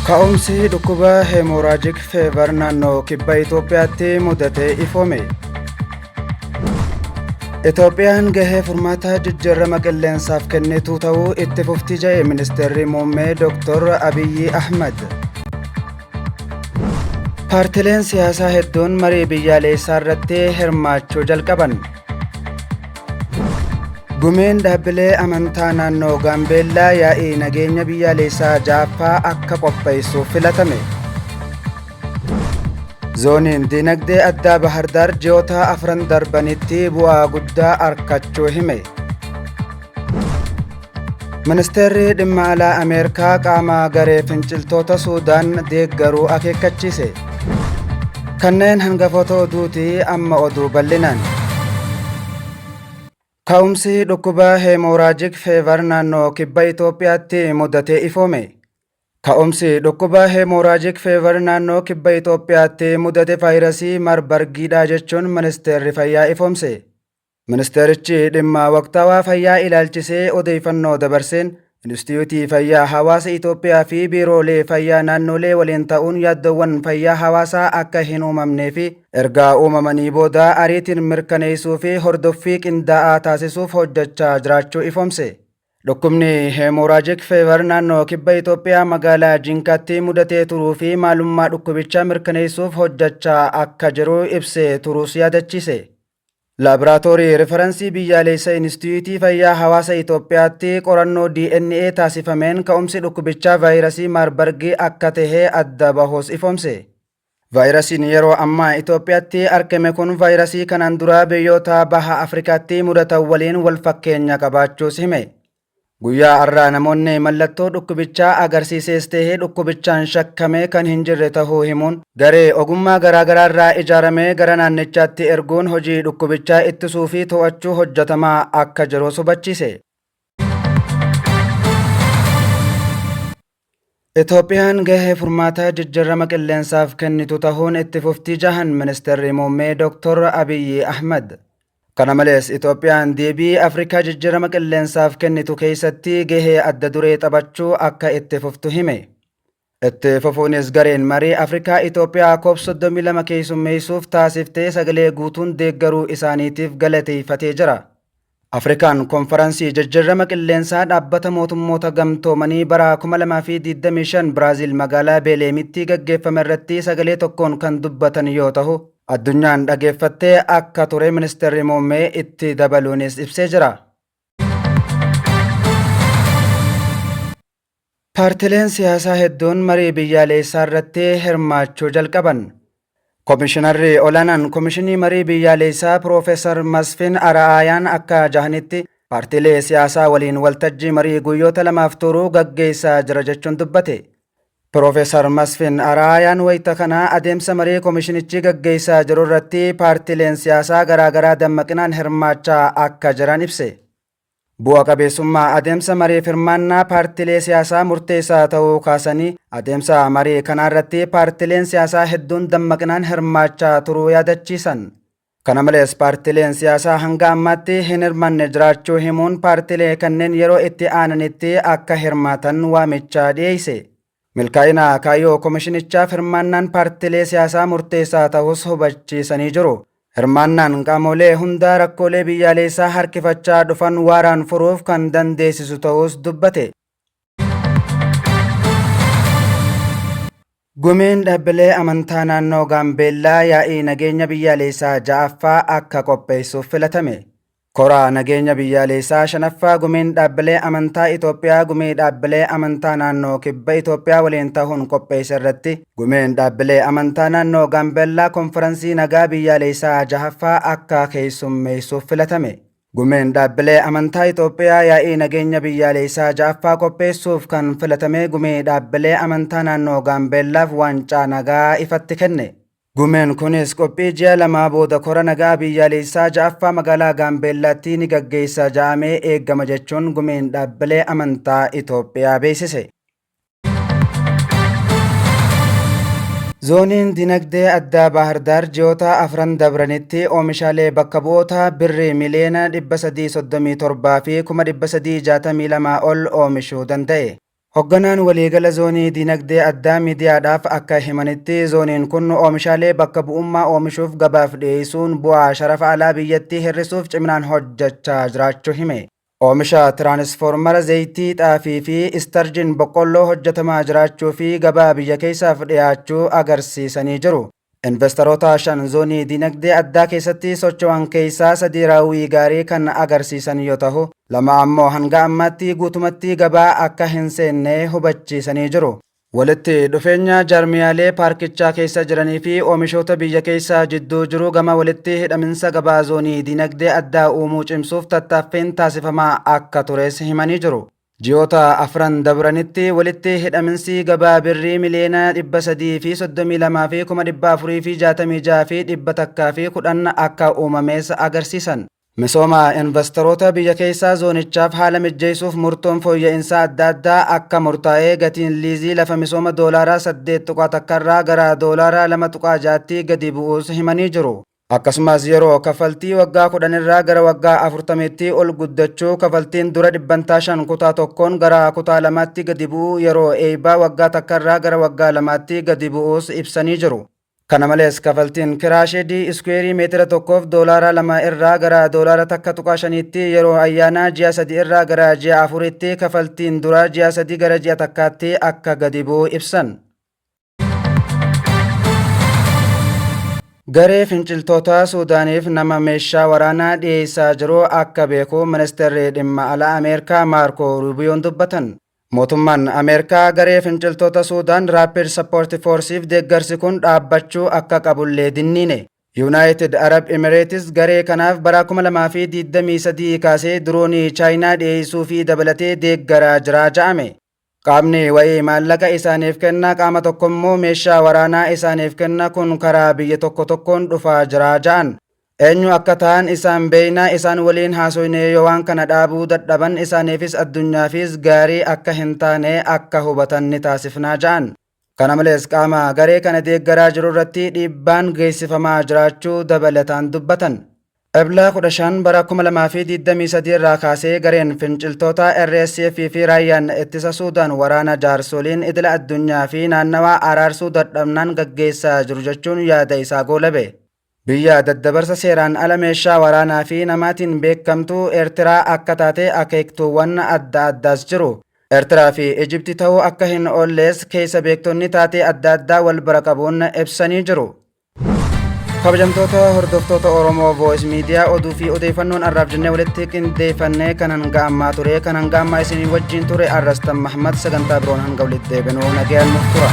Ka'umsi dhukkuba hemorrhagic fever naannoo kibba Itoophiyaatti mudate ifoome. Itoophiyaan gahee furmaata jijjiirama qilleensaaf kennitu ta'uu itti fufti jedhe ministeerri muummee Dr. Abiyyi Ahmad. Paartileen siyaasaa hedduun marii biyyaalessaa irratti hirmaachuu jalqaban. Gumeen dhaabbilee amantaa naannoo Gaambeellaa yaa'ii nageenya biyyaalessaa ja'affaa akka qopheessuuf filatame. Zooniin diinagdee addaa Bahardaar ji'oota afran darbanitti bu'aa guddaa arkachuu hime. Ministeerri dhimma alaa Ameerikaa qaama garee finciltoota Suudaan deeggaruu akeekkachiise. Kanneen hangafoota oduuti amma oduu bal'inaan. Ka'umsi dhukkuba hemorrhagic fever naannoo kibba Itoophiyaatti mudatee ifoome. Ka'umsi dhukkuba hemorrhagic fever naannoo kibba Itoophiyaatti mudate vaayirasii marbargiidha jechuun ministeerri fayyaa ifoomse. Ministeerichi dhimma waqtaawaa fayyaa ilaalchisee odeeffannoo dabarseen Inistitiyuutii Fayyaa Hawaasa Itoophiyaa fi biiroolee fayyaa naannolee waliin ta'uun yaaddoowwan fayyaa hawaasaa akka hin uumamnee fi ergaa uumamanii booda ariitiin mirkaneessuu fi hordoffii qindaa'aa taasisuuf hojjechaa jiraachuu ifoomse. Dhukkubni hemorrhagic fever naannoo kibba Itoophiyaa magaalaa Jinkaatti mudatee turuu fi maalummaa dhukkubichaa mirkaneessuuf hojjechaa akka jiru ibsee turuus yaadachiise. Laaboraatoorii Riferansii Biyyaalessa Inistitiyuutii Fayyaa Hawaasa Itoophiyaatti qorannoo DNA taasifameen ka'umsi dhukkubichaa vaayirasii Maarbargii akka tahe adda bahuus ifoomse. Vaayirasiin yeroo ammaa Itoophiyaatti argame kun vaayirasii kanaan dura biyyoota baha Afrikaatti mudatan waliin wal fakkeenya qabaachuus hime. Guyyaa har'aa namoonni mallattoo dhukkubichaa agarsiisees ta'ee dhukkubichaan shakkamee kan hin jirre tahuu himuun garee ogummaa garaagaraa irraa ijaaramee gara naannichaatti erguun hojii dhukkubichaa ittisuu fi to'achuu hojjetamaa akka jirus hubachiise. Itoophiyaan gahee furmaata jijjiirama qilleensaaf kennitu tahuun itti fuftii jahan ministeerri muummee Dr. Abiyyi Ahmad. Kana malees Itoophiyaan deebii Afrikaa jijjiirama qilleensaaf kennitu keessatti gahee adda duree taphachuu akka itti fuftu hime. Itti fufuunis gareen marii Afrikaa Itoophiyaa COP 32 keessummeessuuf taasiftee sagalee guutuun deeggaruu isaaniitiif galateeffatee jira. Afrikaan konfaransii jijjiirama qilleensaa dhaabbata mootummoota gamtoomanii bara 2025 Biraaziil magaalaa Beeleemitti gaggeeffame irratti sagalee tokkoon kan dubbatan yoo ta'u, addunyaan dhageeffattee akka ture ministeerri muummee itti dabaluunis ibsee jira. Paartileen siyaasaa hedduun marii biyyaalessaa irratti hirmaachuu jalqaban. Komishinarri olaanaan Komishinii Marii Biyyaalessaa Piroofeesar Masfin Ara'aayaan akka jahanitti paartilee siyaasaa waliin waltajjii marii guyyoota lamaaf turu gaggeessaa jira jechuun dubbate. Piroofeesar Masfin Ara'aayaan wayita kana adeemsa marii komishinichi gaggeessaa jiru irratti paartileen siyaasaa garaagaraa dammaqinaan hirmaachaa akka jiran ibse. Bu'a qabeessummaa adeemsa mariif hirmaannaa paartilee siyaasaa murteessaa ta'uu kaasanii adeemsa marii kanaarratti paartileen siyaasaa hedduun dammaqinaan hirmaachaa turuu yaadachiisan. Kana malees paartileen siyaasaa hanga ammaatti hin hirmanne jiraachuu himuun paartilee kanneen yeroo itti aananitti akka hirmaatan waamicha dhiyeesse. Milkaa'ina kaayyoo komishinichaaf hirmaannaan paartilee siyaasaa murteessaa ta'us hubachiisanii jiru. Hirmaannaan qaamolee hundaa rakkoolee biyyaalessaa harkifachaa dhufan waaraan furuuf kan dandeessisu ta'us dubbate. Gumiin dhaabbilee amantaa naannoo Gaambeellaa yaa'ii nageenya biyyaalessaa ja'affaa akka qopheessuuf filatame. Kora nageenya biyyaalessaa shanaffaa gumiin dhaabbilee amantaa Itoophiyaa gumii dhaabbilee amantaa naannoo kibba Itoophiyaa waliin ta'uun qopheesse irratti gumiin dhaabbilee amantaa naannoo Gaambeellaa konferansii nagaa biyyaalessaa jahaffaa akka keessummeessuuf filatame. Gumiin dhaabbilee amantaa Itoophiyaa yaa'ii nageenya biyyaalessaa ja'affaa qopheessuuf kan filatame gumii dhaabbilee amantaa naannoo Gaambeellaaf waancaa nagaa ifatti kenne. Gumeen kunis qophii ji'a lamaa booda kora nagaa biyyaalessaa ja'affaa magaalaa Gaambeellaatti ni gaggeessa ja'amee eegama jechuun gumeen dhaabbilee amantaa Itoophiyaa beeksise. Zooniin dinagdee addaa Baahirdaar ji'oota afran dabranitti oomishaalee bakka bu'oota birrii miliyoona 337 fi 362,000 ol oomishuu danda'e. Hogganaan waliigala Zoonii Diinagdee Addaa miidiyaadhaaf akka himanitti, zooniin kun oomishaalee bakka bu'ummaa oomishuuf gabaaf dhiyeessuun bu'aa sharafa alaa biyyattii hir'isuuf ciminaan hojjechaa jiraachuu hime. Oomisha tiraanisfoormara zayitii xaafii fi istarjin boqqolloo hojjetamaa jiraachuu fi gabaa biyya keessaaf dhiyaachuu agarsiisanii jiru. Investaroota 5 zoonii diinagdee addaa keessatti socho'an keessaa 3 raawwii gaarii kan agarsiisan yoo tahu, 2 ammoo hanga ammaatti guutumatti gabaa akka hin seenne hubachiisanii jiru. Walitti dhufeenya jaarmiyaalee paarkichaa keessa jiranii fi oomishoota biyya keessaa jidduu jiru gama walitti hidhaminsa gabaa zoonii diinagdee addaa uumuu cimsuuf tattaaffiin taasifamaa akka tures himanii jiru. Ji'oota afran dabranitti walitti hidhaminsi gabaa birrii miliyoona 332 fi 466 fi 110 akka uumames agarsiisan. Misooma invastaroota biyya keessaa zoonichaaf haala mijjeessuuf murtoon fooyya'insaa adda addaa akka murtaa'ee gatiin liizii lafa misooma doolaaraa 8.1 irraa gara doolaaraa 2.6tti gadi bu'uus himanii jiru. Akkasumas yeroo kaffaltii waggaa 10 irraa gara waggaa 40tti ol guddachuu, kafaltiin dura dhibbantaa 5 kutaa tokkoon gara kutaa lamaatti gadi bu'uu, yeroo eeybaa waggaa takka irraa gara waggaa lamaatti gadi bu'uus ibsanii jiru. Kana malees kafaltiin kiraa sheedii iskuweerii meetira tokkoof doolaara 2 irraa gara doolaara 1.5tti, yeroo ayyaanaa ji'a 3 irraa gara ji'a 4tti, kafaltiin dura ji'a 3 gara ji'a takkaatti akka gadi bu'u ibsan. Garee finciltootaa Suudaaniif nama meeshaa waraanaa dhiyeessaa jiru akka beeku ministeerri dhimma alaa Ameerikaa Maarkoo Ruubiyoon dubbatan. Mootummaan Ameerikaa garee finciltoota Suudaan Rapid Support Force'if deeggarsi kun dhaabbachuu akka qabullee dinniine. Yuunaayitid Arab Emireetis garee kanaaf bara 2023 kaasee diroonii Chaayinaa dhiyeessuu fi dabalatee deeggaraa jira ja'ame. Qaamni wayii maallaqa isaaniif kenna, qaama tokkommoo meeshaa waraanaa isaaniif kenna, kun karaa biyya tokko tokkoon dhufaa jira ja'an. Eenyu akka ta'an isaan beeyna, isaan waliin haasoynee yoo waan kana dhaabuu dadhaban isaaniifis addunyaafis gaarii akka hin taane akka hubatan ni taasifna ja'an. Kana malees qaama garee kana deeggaraa jiru irratti dhiibbaan geessifamaa jiraachuu dabalataan dubbatan. Ebla 15 bara 2023 irraa kaasee gareen finciltoota RSF fi raayyaan ittisa Suudaan waraana jaarsoliin idila addunyaa fi naannawaa araarsuu dadhabnaan gaggeessaa jiru jechuun yaada isaa goolabe. Biyya daddabarsa seeraan ala meeshaa waraanaa fi namaatiin beekamtu Eertiraa akka taate akeektuuwwan adda addaas jiru. Eertiraa fi Ijipti ta'uu akka hin oollees keessa beektonni taatee adda addaa wal bira qabuun ibsanii jiru. Kabajamtoota hordoftoota Oromoo Voice Media oduu fi odeeffannoon har'aaf jennee walitti qindeeffannee kan hanga ammaa ture kan hanga ammaa isinii wajjin ture Arrastan Mahmad sagantaa biroon hanga walitti deebinu nagayaan nuuf tura.